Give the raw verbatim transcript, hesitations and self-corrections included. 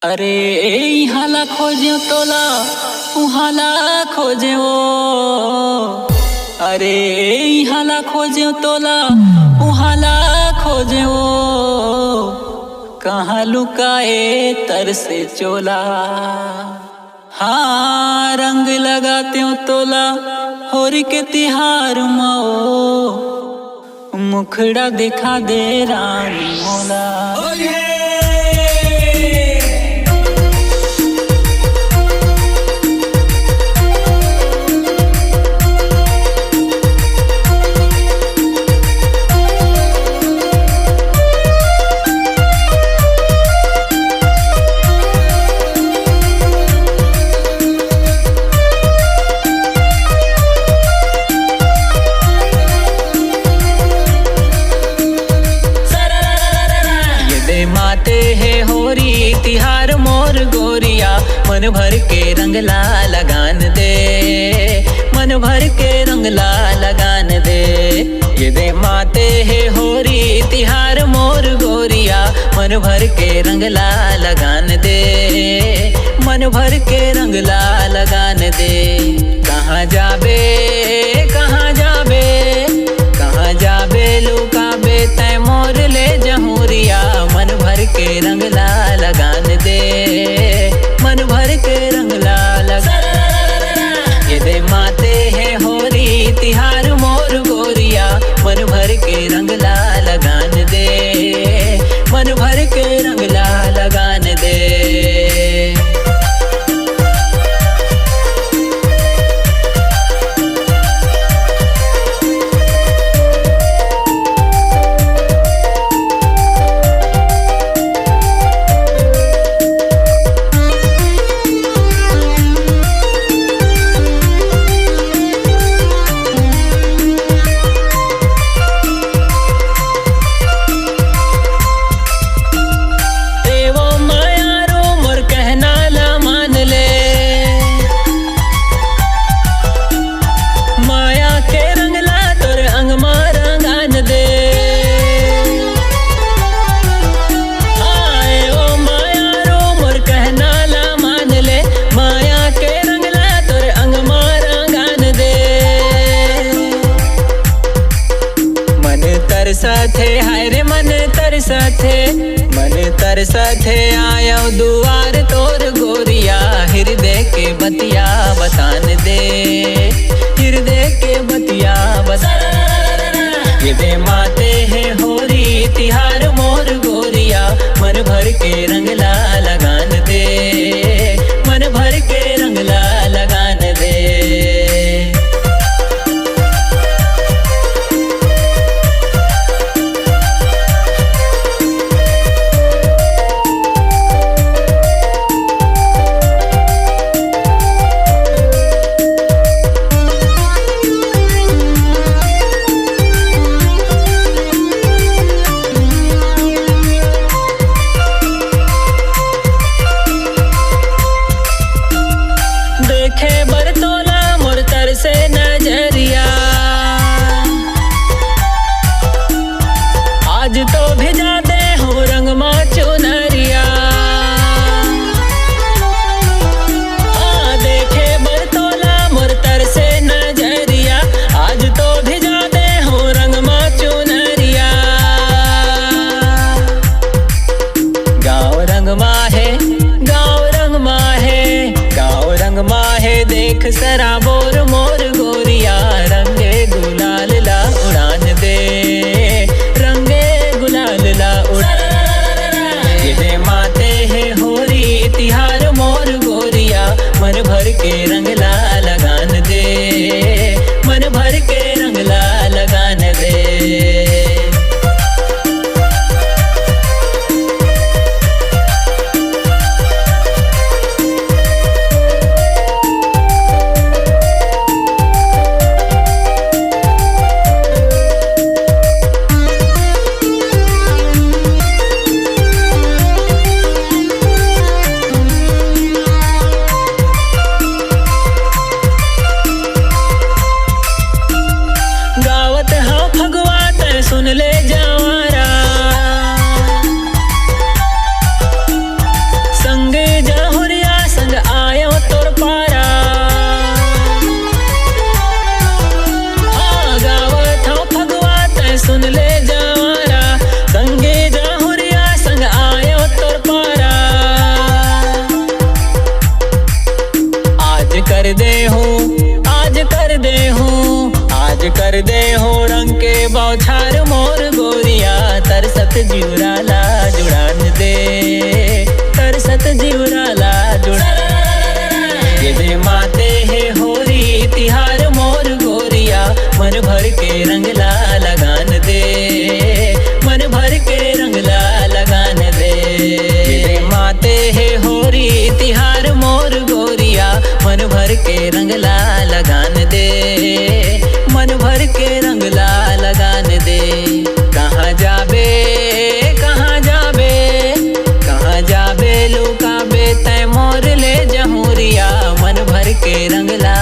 अरे, इहाँ ला खोजेंव तोला, उहाँ ला खोजेंव। अरे, इहाँ ला खोजेंव तोला, उहाँ ला खोजेंव। कहाँ लुकाए तरसे चोला। हाँ, रंग लगातेंव तोला, होरी के तिहार म ओ। मुखड़ा देखा दे रानी मोला। ये दे माते हे होरी तिहार मोर गोरिया, मन भर के रंग ला लगान दे, मन भर के रंग ला लगान दे। ये दे माते हे होरी तिहार मोर गोरिया, मन भर के रंग ला लगान दे, मन भर के रंग ला लगान दे। कहाँ जाबे, कहाँ जाबे, कहाँ जाबे लुकाबे तैं मोर ले जहूरिया, मन भर के रंग ला लगान दे, मन भर के रंग ला लगा। ये दे माते हे होरी तिहार मोर गोरिया, मन भर के रंग ला लगान दे, मन भर के रंग ला लगान दे। ए वो मायारू मोर कहना ला मान ले, माया के रंग ला तोर अंग मा रंगान दे। आए ओ मायारू मोर कहना ला मान ले, माया के रंग ला तोर अंग मा रंगान दे। मन तरसथे, हाय रे मन तरसथे, मन तरसथे, आयव दुआर तोर गोरिया, हिरदे के बतिया बतान दे, हिरदे के बतिया बता। ये दे माते हे होरी तिहार मोर गोरिया, मन भर के रंग ला लगान दे, मन भर के रंग ला लगान दे। देखे बर तोला मोर तरसे नजरिया, आज तो भिजा दे हूँ रंग मा चुनरिया। हाँ, देखे बर तोला मोर तरसे नजरिया, आज तो भिजा दे हूँ रंग मा चुनरिया। गाँव रंग मा हे, गाँव रंग मा हे, गाँव रंग मा हे, देख सराबोर मोर गोरिया, रंगे गुलाल ला उड़ान दे, रंगे गुलाल ला उड़ान दे। ये दे माते हे होरी तिहार मोर गोरिया, मन भर के रंग ला लगान दे, मन भर के रंग ला लगान दे। मन भर के रंग ला लगान दे, मन भर के रंग ला लगान दे। कहाँ जाबे, कहाँ जाबे, कहाँ जाबे लुकाबे तैं मोर ले जहूरिया। मन भर के रंग ला